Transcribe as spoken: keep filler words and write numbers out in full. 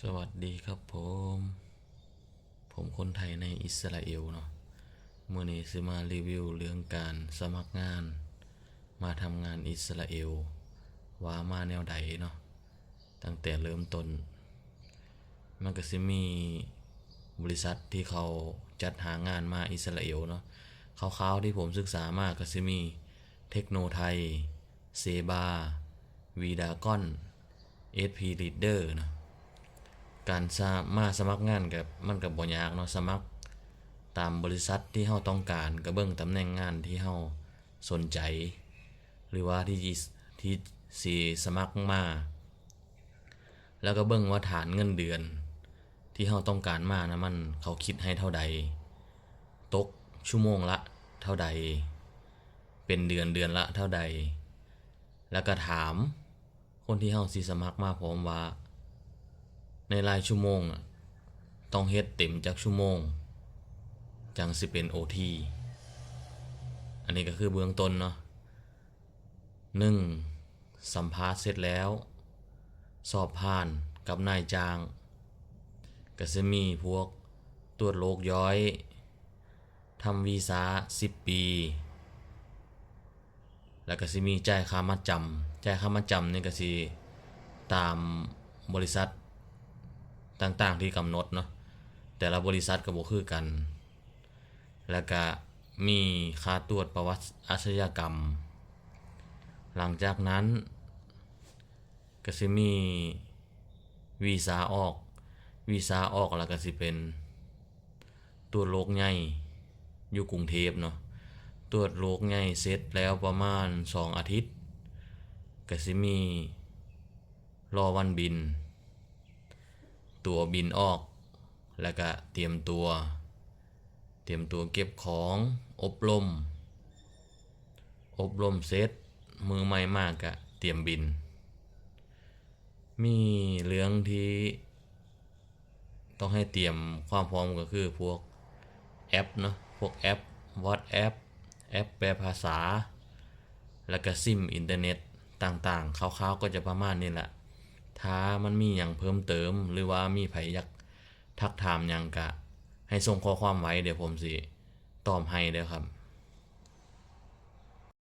สวัสดีครับผม ผมคนไทยในอิสราเอลเนาะ มื้อนี้สิมารีวิวเรื่องการสมัครงาน มาทำงานอิสราเอล ว่ามาแนวใดเนาะ ตั้งแต่เริ่มต้น มันก็สิมีบริษัทที่เขาจัดหางานมาอิสราเอลเนาะ คร่าวๆที่ผมศึกษามาก็สิมีเทคโนไทย เซบา วีดากอน เอสพีลีดเดอร์เนาะ การสา- มาสมัครงานกับมันก็บ่ยากเนาะ สมัครตามบริษัทที่เฮาต้องการ ก็เบิ่งตำแหน่งงานที่เฮาสนใจ หรือว่าที่ที่สิสมัครมา แล้วก็เบิ่งว่าฐานเงินเดือนที่เฮาต้องการมานะ มันเขาคิดให้เท่าใด ตกชั่วโมงละเท่าใด เป็นเดือนเดือนละเท่าใด แล้วก็ถามคนที่เฮาสิสมัครมาพร้อมว่า ในรายชั่วโมงน่ะ ต้องเฮ็ดเต็มจักชั่วโมง จั่งสิเป็นโอที อันนี้ก็คือเบื้องต้นเนาะ หนึ่ง สัมภาษณ์เสร็จแล้ว สอบผ่านกับนายจ้าง ก็สิมีพวกตรวจโรคย่อย ทำวีซ่าสิบปี แล้วก็สิมีจ่ายค่ามัดจำ จ่ายค่ามัดจำนี่ก็สิตามบริษัทต่างๆที่กำหนดเนาะ แต่ละบริษัทก็บ่คือกัน แล้วก็มีค่าตรวจประวัติอาชญากรรม หลังจากนั้นก็สิมีวีซ่าออก วีซ่าออกแล้วก็สิเป็นตรวจโรคใหญ่อยู่กรุงเทพฯเนาะ ตรวจโรคใหญ่เสร็จแล้วประมาณสองอาทิตย์ ก็สิมีรอวันบิน ตั๋วบินออก แล้วก็เตรียมตัว เตรียมตัวเก็บของ อบรม อบรมเสร็จ มือใหม่มากะเตรียมบิน มีเรื่องที่ต้องให้เตรียมความพร้อมก็คือพวกแอปเนาะ พวกแอป WhatsApp แอปแปลภาษา แล้วก็ซิมอินเทอร์เน็ตต่างๆ คร่าวๆก็จะประมาณนี้แหละ ถ้ามันมีหยังเพิ่มเติม หรือว่ามีไผอยากทักถามหยังกะ ให้ส่งข้อความไว้ เดี๋ยวผมสิตอบให้เด้อครับ